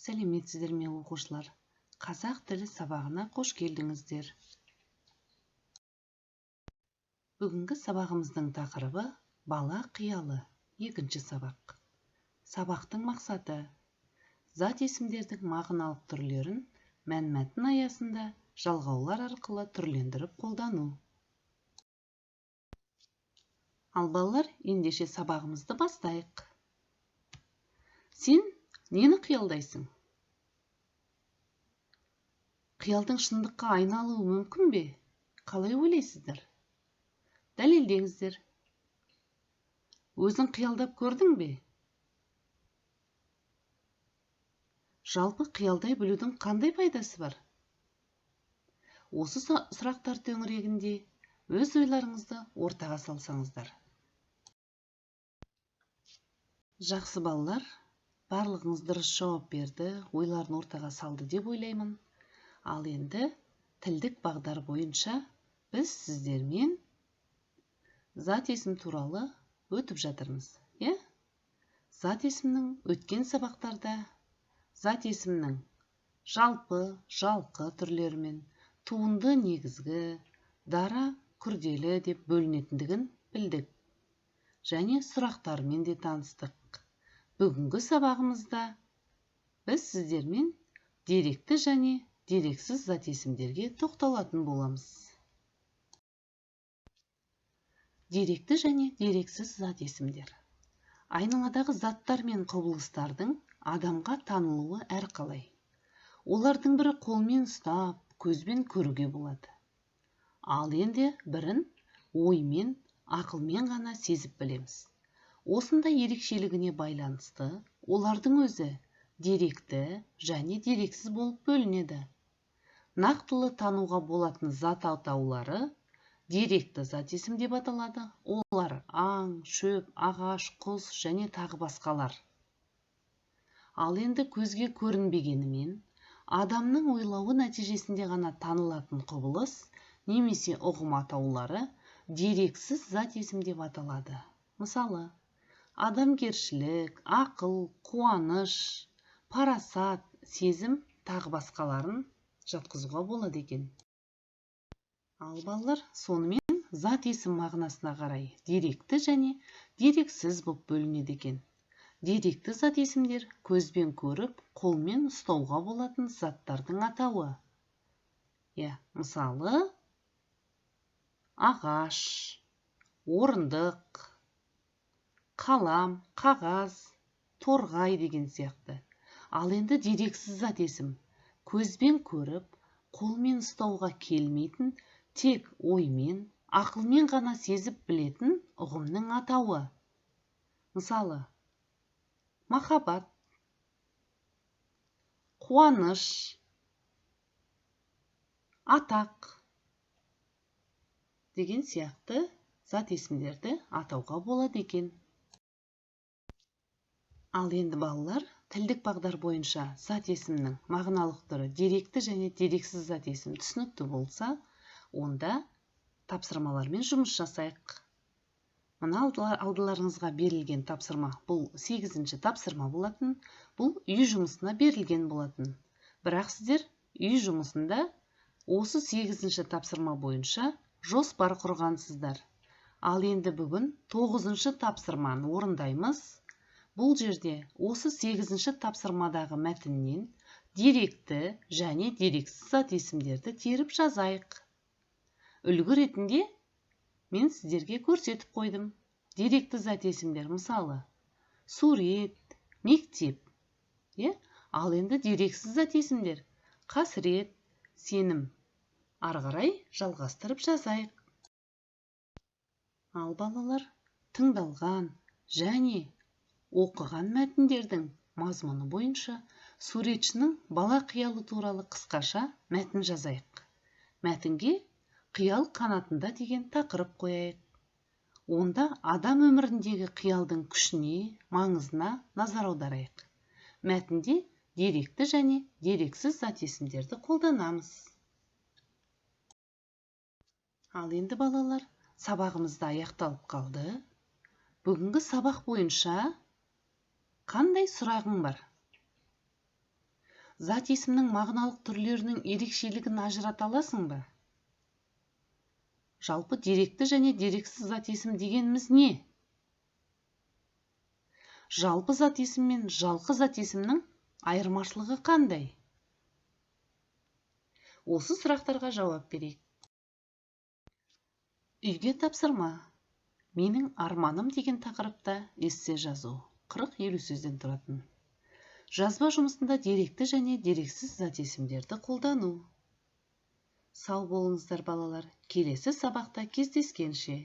Сәлеметсіздер ме, оқушылар! Қазақ тілі сабағына қош келдіңіздер. Бүгінгі сабағымыздың тақырыбы: бала қиялы, екінші сабақ. Сабақтың мақсаты: зат есімдердің мағыналық түрлерін мәнмәтін аясында жалғаулар арқылы түрлендіріп қолдану. Ал, балалар, ендеше сабағымызды бастайық. Сен нені қиялдайсың? Қиялдың шындыққа айналуы мүмкін бе? Қалай ойлайсыздар? Дәлелдеңіздер. Өзің қиялдап көрдің бе? Жалпы, қиялдай білудің қандай пайдасы бар? Осы сұрақтар төңірегінде өз ойларыңызды ортаға салсаңыздар. Жақсы, балалар, барлығыңыз дұрыс жауап берді, ойларын ортаға салды деп ойлаймын. Ал енді тілдік бағдар бойынша біз сіздермен зат есім туралы өтіп жатырмыз, иә? Зат есімнің өткен сабақтарда зат есімнің жалпы, жалқы түрлерімен туынды, негізгі, дара, күрделі деп бөлінетіндігін білдік және сұрақтарымен де таныстық. Бүгінгі сабағымызда біз сіздермен деректі және дерексіз зат есімдерге тоқталатын боламыз. Деректі және дерексіз зат есімдер. Айналадағы заттар мен құбылыстардың адамға танылуы әрқалай. Олардың бірі қолмен ұстап, көзбен көруге болады. Ал енді бірін оймен, ақылмен ғана сезіп білеміз. Осындай ерекшелігіне байланысты олардың өзі деректі және дерексіз болып бөлінеді. Нақтылы тануға болатын зат атаулары деректі зат есім деп аталады. Олар: аң, шөп, ағаш, құс және тағы басқалар. Ал енді көзге көрінбегенімен, адамның ойлауы нәтижесінде ғана танылатын құбылыс немесе ұғым атаулары дерексіз зат есім деп аталады. Мысалы, адамгершілік, ақыл, қуаныш, парасат, сезім, тағы басқаларын жатқызуға болады екен. Ал, балалар, сонымен зат есім мағынасына қарай деректі және дерексіз болып бөлінеді екен. Деректі зат есімдер: көзбен көріп, қолмен ұстауға болатын заттардың атауы, иә. Мысалы, ағаш, орындық, қалам, қағаз, торғай деген сияқты. Ал енді дерексіз зат есім: көзбен көріп, қолмен ұстауға келмейтін, тек оймен, ақылмен ғана сезіп білетін ұғымның атауы. Мысалы, махаббат, қуаныш, атақ деген сияқты зат есімдерді атауға болады екен. Ал енді, балалар, тілдік бағдар бойынша зат есімнің мағыналық түрі деректі және дерексіз зат есім түсінікті болса, онда тапсырмалармен жұмыс жасайық. Мына алдыларыңызға берілген тапсырма, бұл сегізінші тапсырма болатын. Бұл үй жұмысына берілген болатын, бірақ сіздер үй жұмысында осы сегізінші тапсырма бойынша жоспар құрғансыздар. Ал енді бүгін тоғызыншы тапсырманы орындаймыз. Бұл жерде осы сегізінші тапсырмадағы мәтіннен деректі және дерексіз зат есімдерді теріп жазайық. Үлгі ретінде мен сіздерге көрсетіп қойдым. Деректі зат есімдер, мысалы, сурет, мектеп, иә. Ал енді дерексіз зат есімдер: қасірет, сенім. Ары қарай жалғастырып жазайық. Ал, балалар, тыңдалған және оқыған мәтіндердің мазмұны бойынша суретшінің бала қиялы туралы қысқаша мәтін жазайық. Мәтінге «Қиял қанатында» деген тақырып қояйық. Онда адам өміріндегі қиялдың күшіне, маңызына назар аударайық. Мәтінде деректі және дерексіз зат есімдерді қолданамыз. Ал енді, балалар, сабағымыз да аяқталып қалды. Бүгінгі сабақ бойынша қандай сұрағың бар? Зат есімнің мағыналық түрлерінің ерекшелігін ажырата аласың ба? Жалпы, деректі және дерексіз зат есім дегеніміз не? Жалпы зат есім мен жалқы зат есімнің айырмашылығы қандай? Осы сұрақтарға жауап берейік. Үйге тапсырма: «Менің арманым» деген тақырыпта эссе жазу, 40-50 сөзден тұратын. Жазба жұмысында деректі және дерексіз зат есімдерді қолдану. Сау болыңыздар, балалар, келесі сабақта кездескенше!